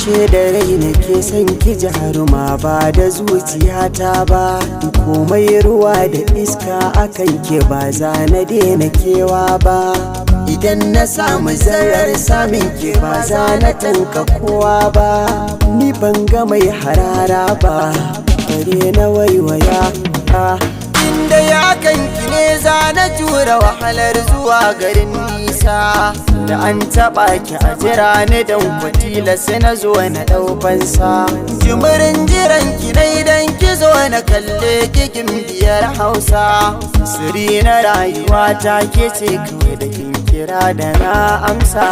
Ashe da rai nake son ki jaruma, ba da zuciyata ba. Komai ruwa da iska akan ke, ba za na daina kewa ba. Idan na samu zarar samun ke, ba za na tanka kowa ba. Ni ban ga mai harara ba, bare na waiwaya. Inda ya kanki ne za na jura wahalar zuwa garin nisa. Da an taɓa ki a jira ni, don kwatila sai na zo na ɗaufansa. Jimirin jiran ki na idan ki zo na kalle kikin biyar Hausa. Siri na rayuwa ta ke ce kawai, da kin kira da na amsa.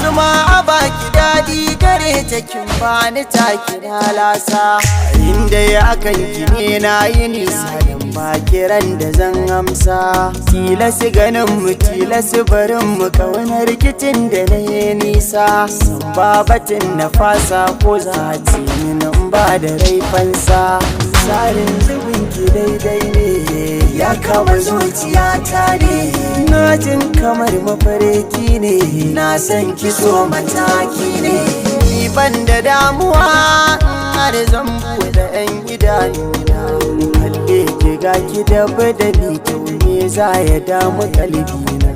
Zuma a baki daɗi gare ta, kin bani ta kira lasa. Inda ya kanki ne na yi nisa, dan ba kiran da zan amsa. Tilasi ganin mu, tilasi barin mu, kauna rikicin da na yi nisa. San babatin na fasa ko za a ce min in ba da raifansa. Tsarin zubin ki daidai ne, ya kama zuciyata ne. Na jin kamar mafarki ne, na san ki so mataki ne. Ni ban da damuwa har zan buɗe 'yan idanuna. Kalle ki, ga ki da badali, to me za ya damu kalbina?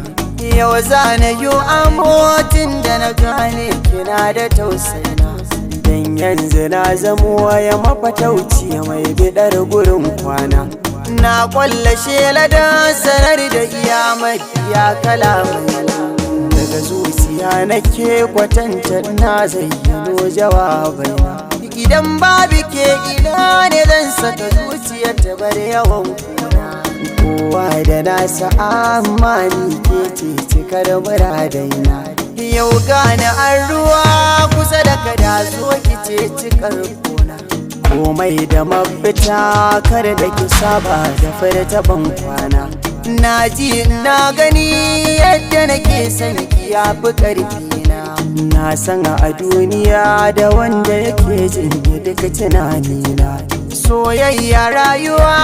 Yau za na yi amotin da na gane kina da tausayina. Dan yanzu na zamo waya mafatauci mai bidar gurin kwana. Na kwalla shela da sanar da iya mafiya kalamai. Daga zuciya nake kwatanta, na zayyano jawabaina. Idan babu ke, ina ne zan saka zuciyar ta bar yawan kuna? Kowa da nasa, amma ni ke ce cikar muradaina. Yau gane an ruwa kusa da kada, zo ki ce cikar kona. Komai da mafita, kar da ki saba da furta ban kwana. Na ji na gani yadda nake son ki ya fi ƙarfi na. Na san a duniya da wanda yake jin duka tunanina. Soyayya rayuwa,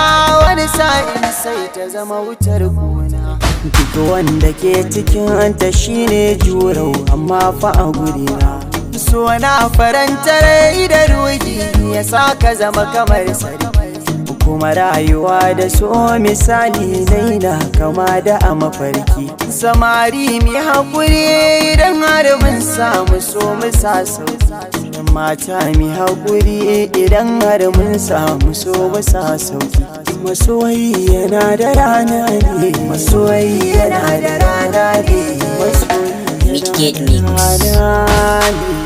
wani sa'in sai ta zama wutar gona. Duk wanda ke cikin ta shine jurau, amma fa a gurina so na faranta rai da ruhi, ya sa ka zama kamar sarki. Kuma rayuwa da so misali naina kama da a mafarki. Samari, mi haƙuri, idan har mun samu so mu sa sauki. Mata, mi haƙuri, idan har mun samu so mu sa sauki. Masoyi yana da rana ne, masoyi yana da rana ne, masoyi Midgate yana Mix. da rana ne.